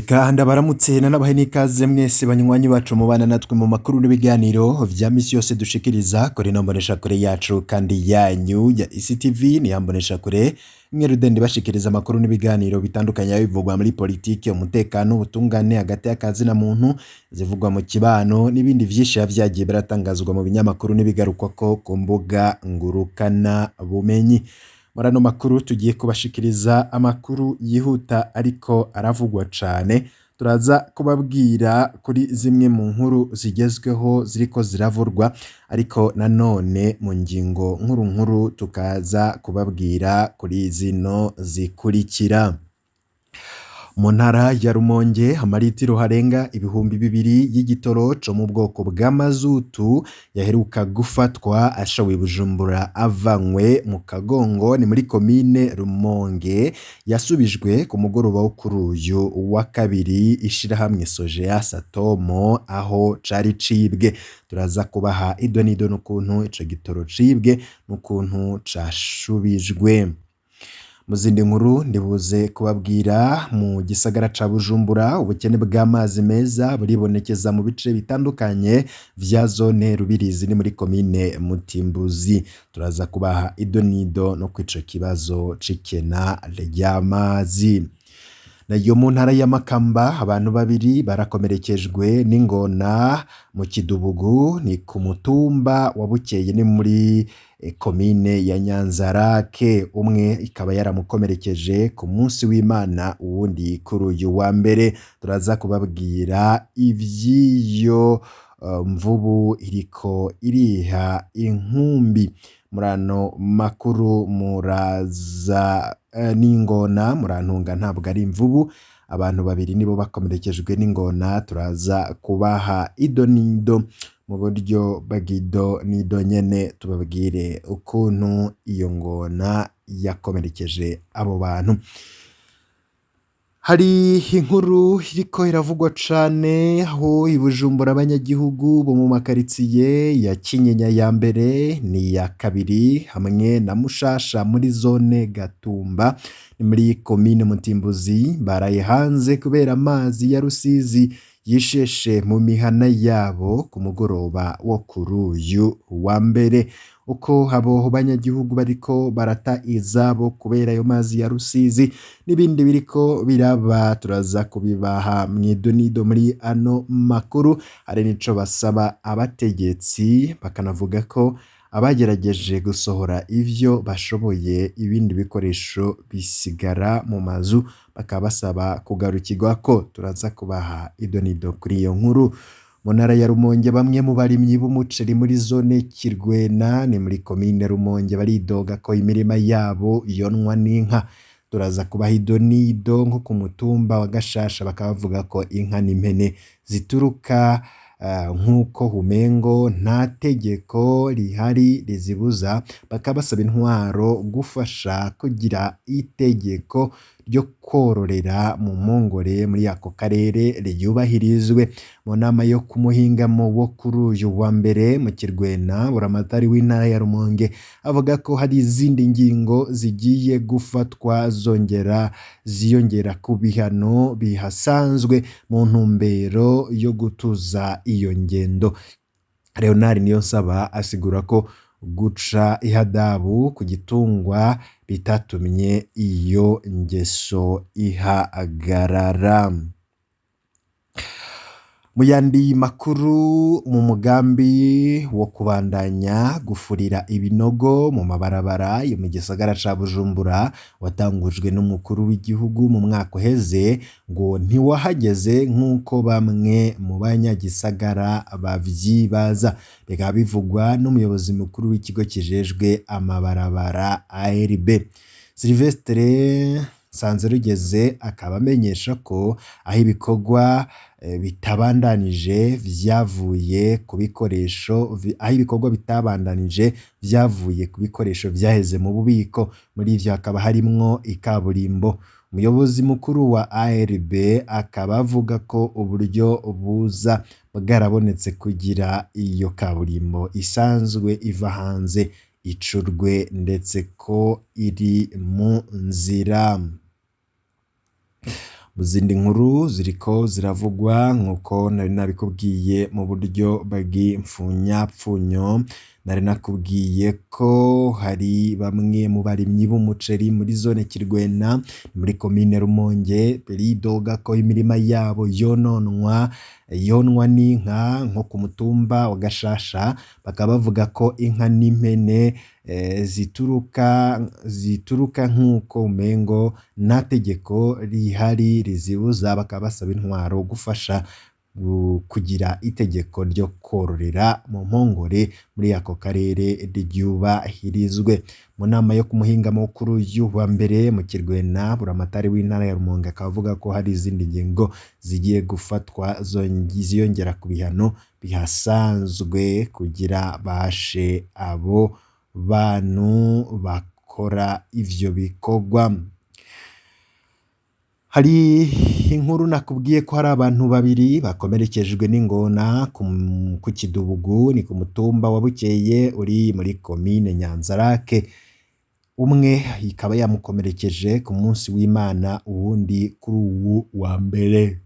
Reka ndabaramutse nanabahe n'ikaze mwese banywanyi bacu mubana natwe mu makuru n'ibiganiro vya misi yose dushikiriza kuri ino mboneshakure yacu kandi yanyu ya ICTV. Ni ya mboneshakure imwe rudende bashikiriza amakuru n'ibiganiro bitandukanye bivugwa muri politike, umutekano, ubutungane, hagati y'akazi na muntu, zivugwa mu kibano n'ibindi vyinshi biba vyagiye biratangazwa mu binyamakuru n'ibigarukwako ku mbuga ngurukana bumenyi. Muri ano makuru tugiye kubashikiriza amakuru yihuta ariko aravugwa cane, turaza kubabwira kuri zimwe mu nkuru zigezweho ziriko ziravurwa, ariko nanone mu ngingo nkuru nkuru tukaza kubabwira kuri zino zikurikira. Mu ntara ya Rumonge amaritiro harenga 2000 y'igitoro co mu bwoko bw'amazutu yaheruka gufatwa ashowe i Bujumbura avanywe mu Kagongo, ni muri komine Rumonge, yasubijwe ku mugoroba wo kuri uyu wa kabiri ishirahamwe Sogea Satomo aho cari cibwe. Turaza kubaha ido n'ido n'ukuntu ico gitoro cibwe n'ukuntu cashubijwe. Mu zindi nkuru ndibuze kubabwira, mu gisagara ca Bujumbura ubukene bw'amazi meza buribonekeza mu bice bitandukanye vya zone Rubirizi, ni muri komine Mutimbuzi. Turaza kubaha ido n'ido no kw'ico kibazo c'ikena ry'amazi. Nayo mu ntara ya Makamba abantu babiri barakomerekejwe n'ingona mu Kidubugu, ni ku mutumba wa Bukeye, ni muri komine ya Nyanzarake. Umwe ikaba yaramukomerekeje ku munsi w'Imana, uwundi kuri uyu wa mbere. Turaza kubabwira ivy'iyo mvubu iriko iriha inkumbi. Muri ano makuru muraza n'ingona, murantunga ntabwo ari imvubu, abantu babiri nibo bakomerekejwe n'ingona. Turaza kubaha ido n'ido mu buryo bw'ido n'ido nyene, tubabwire ukuntu iyo ngona yakomerekeje abo bantu. Hari inkuru iriko iravugwa cane aho i Bujumbura abanyagihugu bo mu makaritsiye ya Kinyinya ya mbere n'iya kabiri hamwe na Mushasha muri zone Gatumba, ni muri komine Mutimbuzi, baraye hanze kubera amazi ya Rusizi yisheshe mu mihana yabo ku mugoroba wo kuri uyu wa mbere. Uko abo banyagihugu bariko barata izabo kubera ayo mazi ya Rusizi n'ibindi biriko biraba, turaza kubibaha mw'idonido muri ano makuru. Hari n'ico basaba abategetsi, bakanavuga ko abagerageje gusohora ivyo bashoboye ibindi bikoresho bisigara mu mazu, bakaba basaba kugarukirwako. Turaza kubaha idonido kuri iyo nkuru. Mu ntara ya Rumonge bamwe mu barimyi b'umuceri muri zone Kirwena, ni muri komine Rumonge, baridoga ko imirima yabo yonwa n'inka. Turaza kubaha idonido nko ku mutumba wa Gashasha, bakaba bavuga ko inka n'impene zituruka nk'uko humengo nta tegeko rihari rizibuza, bakaba basaba intwaro gufasha kugira itegeko ryo kororera mu mpongore muri ako karere ryubahirizwe. Mu nama yo ku muhingamo wo kuri uyu wa mbere mu Kirwena, buramatari w'intara ya Rumonge avuga ko hari izindi ngingo zigiye gufatwa zongera ziyongera ku bihano bihasanzwe mu ntumbero yo gutuza iyo ngendo. Leonard Niyonsaba asigura ko guca ihadabu ku gitungwa bitatumye iyo ngeso ihagarara. Mu yandi makuru, mu mugambi wo kubandanya gufurira ibinogo mu mabarabara yo mu gisagara ca Bujumbura watangujwe n'umukuru w'igihugu mu mwaka uheze, ngo ntiwahageze nk'uko bamwe mu banyagisagara bavyibaza. Bikaba bivugwa n'umuyobozi mukuru w'ikigo kijejwe amabarabara ARB. Sylvestre Nsanzerugeze akaba amenyesha ko aho ibikorwa bitabandanije vyavuye ku bikoresho, aho ibikorwa bitabandanije vyavuye ku bikoresho vyaheze mu bubiko. Muri ivyo hakaba harimwo ikaburimbo. Umuyobozi mukuru wa ARB akaba avuga ko uburyo buza bwarabonetse kugira iyo kaburimbo isanzwe iva hanze icurwe, ndetse ko iri mu nzira. Mu zindi nkuru ziriko ziravugwa nk'uko nari nabikubwiye mu buryo bw'imfunyapfunyo, nari nakubwiye ko hari bamwe mu barimyi b'umuceri muri zone Kirwena muri komine Rumonge bidoga ko imirima yabo yononwa yonwa n'inka nko ku mutumba wa Gashasha, bakaba bavuga ko inka n'impene zituruka nk'uko umengo nta tegeko rihari rizibuza, bakaba basaba intwaro gufasha kugira itegeko ryo kororera mu mpongore muri ako karere ryubahirizwe. Mu nama yo ku muhinga mukuru y'uwa mbere mu Kirwena, Buramatari w'intara ya Rumonge akaba avuga ko hari izindi ngingo zigiye gufatwa ziyongera ku bihano bihasanzwe kugira bashe abo bantu bakora ivyo bikorwa. Hari inkuru nakubwiye ko hari abantu babiri bakomerekejwe n'ingona ku Kidubugu, ni ku mutumba wa Bukeye uri muri komine Nyanzarake. Umwe ikaba yamukomerekeje ku munsi w'Imana, uwundi kuri uwu wa mbere.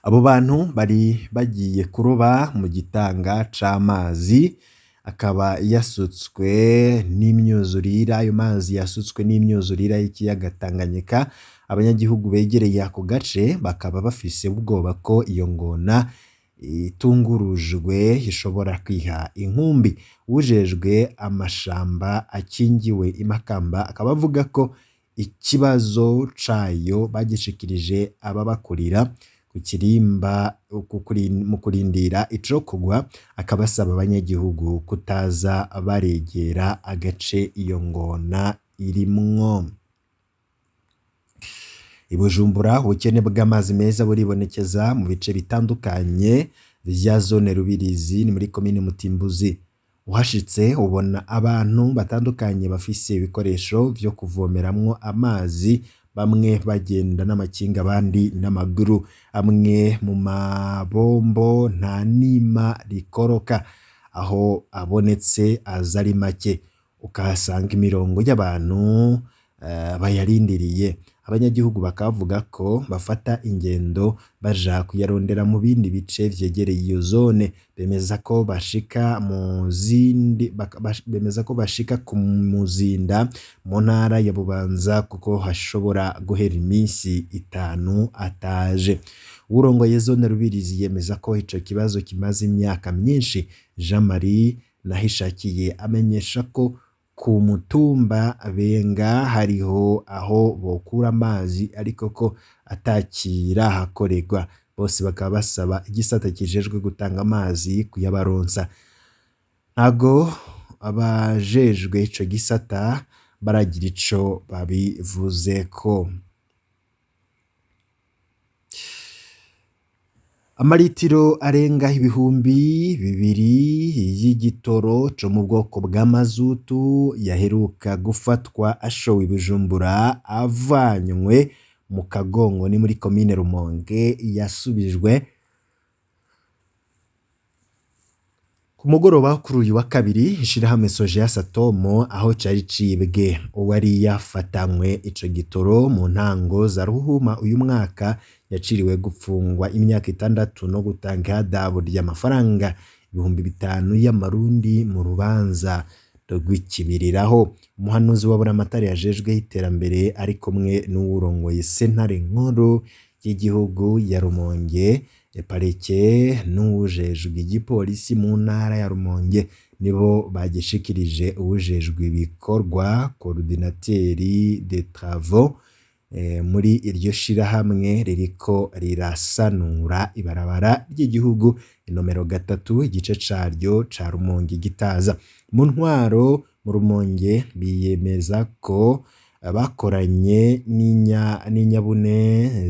Abo bantu bari bagiye kuroba mu gitanga c'amazi, akaba yasutswe n'imyuzurira, ayo mazi yasutswe n'imyuzurira y'ikiyaga Tanganyika. Abanyagihugu begereye ako gace bakaba bafise ubwoba ko iyo ngona itungurujwe ishobora kwiha inkumbi. Uwujejwe amashamba akingiwe i Makamba akaba avuga ko ikibazo cayo bagishikirije ababakurira ku kirimba mu kurindira icokorwa, akaba asaba abanyagihugu kutaza baregera agace iyo ngona irimwo. I Bujumbura ubukene bw'amazi meza buribonekeza mu bice bitandukanye vya zone Rubirizi ni muri komine Mutimbuzi. Uhashitse ubona abantu batandukanye bafise ibikoresho vyo kuvomeramwo amazi, bamwe bagenda n'amakinga abandi n'amaguru. Amwe mu mabombo nta nima rikoroka, aho abonetse aza ari make, ukahasanga imirongo y'abantu bayarindiriye. Abanyagihugu bakavuga ko bafata ingendo baja kuyarondera mu bindi bice vyegereye iyo zone, bemeza ko bashika mu zindi bemeza ko bashika ku Muzinda mu ntara ya Bubanza kuko hashobora guhera iminsi itanu ataje. Uwurongoye zone Rubirizi yemeza ko ico kibazo kimaze imyaka myinshi. Jean Marie Nahishakiye amenyesha ko ku mutumba Benga hariho aho bokura amazi ariko ko atakirahakorerwa. Bose bakaba basaba igisata kijejwe gutanga amazi kuyabaronsa. Ntago abajejwe ico gisata baragira ico babivuzeko. Amaritiro arenga 2000 y'igitoro co mu bwoko bwa mazutu yaheruka gufatwa ashowe i Bujumbura avanywe mu Kagongo ni muri komine Rumonge yasubijwe ku mugoroba kuri uyu wa kabiri. Ishirahamwe Sojeya Satomo aho cari cibwe, uwari yafatanywe ico gitoro mu ntango za ruhuma uyu mwaka yaciriwe gupfungwa imyaka 6 no gutanga ihadabu ry'amafaranga 5000 y'amarundi mu rubanza rw'ikibiriraho. Umuhanuzi wa Buramatari yajejwe iterambere ari kumwe n'uwurongoye sentare nkuru y'igihugu ya Rumonge parike n'uwujejwe igipolisi mu ntara ya Rumonge nibo bagishikirije uwujejwe ibikorwa coordinateur des travaux muri iryo shirahamwe ririko rirasanura ibarabara ry'igihugu inomero 3 igice caryo ca Rumonge Gitaza. Mu ntwaro mu Rumonge biyemeza ko bakoranye n'inyabune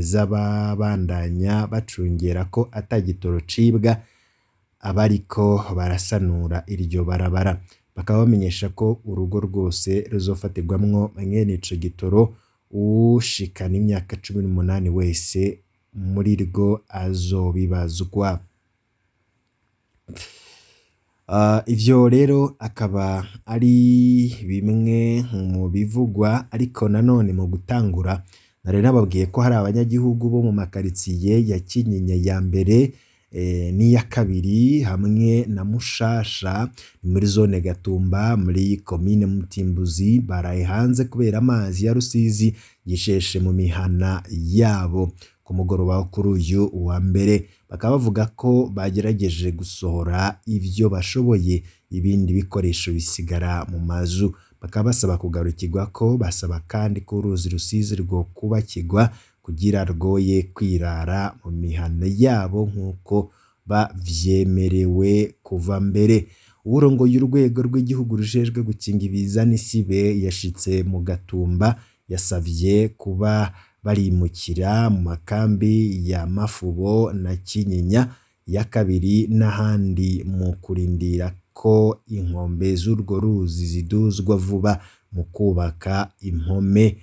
z'ababandanya bacungera ko ata gitoro cibwa abariko barasanura iryo barabara. Bakaba bamenyesha ko urugo rwose ruzofatirwamwo mwene ico gitoro ushikana imyaka 18 wese muri rwo azobibazwa. Ivyo rero akaba ari bimwe mu bivugwa, ariko nanone mu gutangura nari nababwiye ko hari abanyagihugu bo mu makaritsiye ya Kinyinya ya mbere n'iya kabiri hamwe na Mushasha muri zone Gatumba muri komine Mutimbuzi baraye hanze kubera amazi ya Rusizi yisheshe mu mihana yabo ku mugoroba wo kuri uyu wa mbere. Bakaba bavuga ko bagerageje gusohora ivyo bashoboye, ibindi bikoresho bisigara mu mazu. Bakaba basaba kugarukirwa ko basaba kandi ko uruzi Rusizi rwo kubakirwa kugira rwoye kwirara mu mihana yabo nk'uko bavyemerewe kuva mbere. Uwurongoye urwego rw'igihugu rujejwe gukinga ibiza n'isibe yashitse mu Gatumba yasavye kuba barimukira mu makambi ya Mafubo na Kinyinya ya kabiri n'ahandi mu kurindira ko inkombe z'urwo ruzi ziduzwa vuba mu kubaka impome.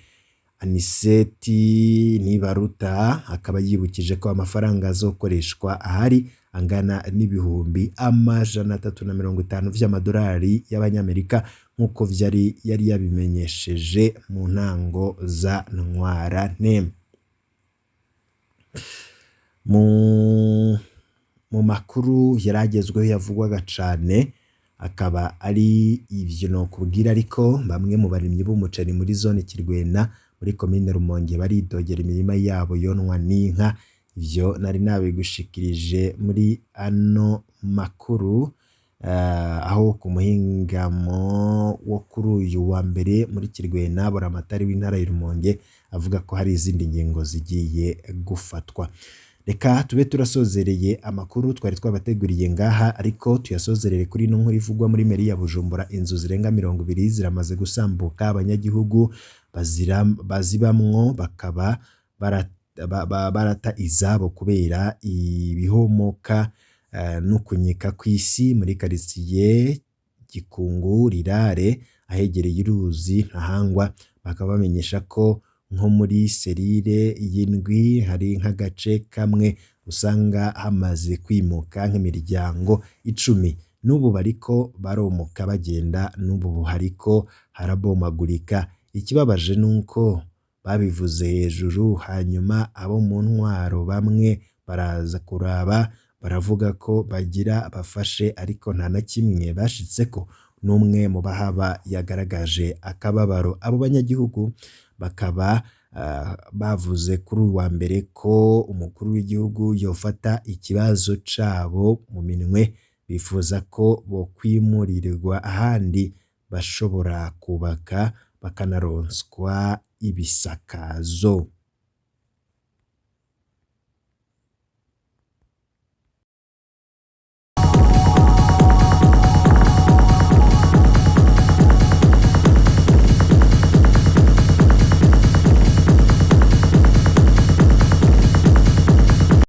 Aniseti Nibaruta akaba yibukije ko amafaranga azokoreshwa ahari angana n'350,000 vy'amadolari y'abanyamerika nk'uko vyari yari yabimenyesheje mu ntango za ntwarante. Mu makuru yaragezweho yavugwaga cane akaba ari ivyo nokubwira, ariko bamwe mu barimyi b'umuceri muri zone Kirwena muri komine Rumonge baridogera imirima yabo yonwa n'inka. Ivyo nari nabigushikirije muri ano makuru, aho ku muhingamo wo kuri uyu wa mbere muri Kirwena Buramatari w'intara ya Rumonge avuga ko hari izindi ngingo zigiye gufatwa. Reka tube turasozereye amakuru twari twabateguriye ngaha, ariko tuyasozerere kuri ino nkuru ivugwa muri meri ya Bujumbura. Inzu zirenga 20 ziramaze gusambuka, abanyagihugu bazibamwo bakaba barata izabo kubera ibihomoka n'ukunyika kw'isi muri karitsiye Gikungu Rirare ahegereye uruzi Ntahangwa. Bakaba bamenyesha ko nko muri serire y'indwi hari nk'agace kamwe usanga hamaze kwimuka nk'imiryango 10, n'ubu bariko baromoka bagenda, n'ubu hariko harabomagurika. Ikibabaje nuko babivuze hejuru, hanyuma abo mu ntwaro bamwe baraza kuraba baravuga ko bagira bafashe, ariko nta na kimwe bashitseko. N'umwe mu bahaba yagaragaje akababaro. Abo banyagihugu bakaba bavuze kuri uyu wa mbere ko umukuru w'igihugu yofata ikibazo cabo mu minwe, bifuza ko bokwimurirwa ahandi bashobora kubaka bakanaronswa ibisakazo.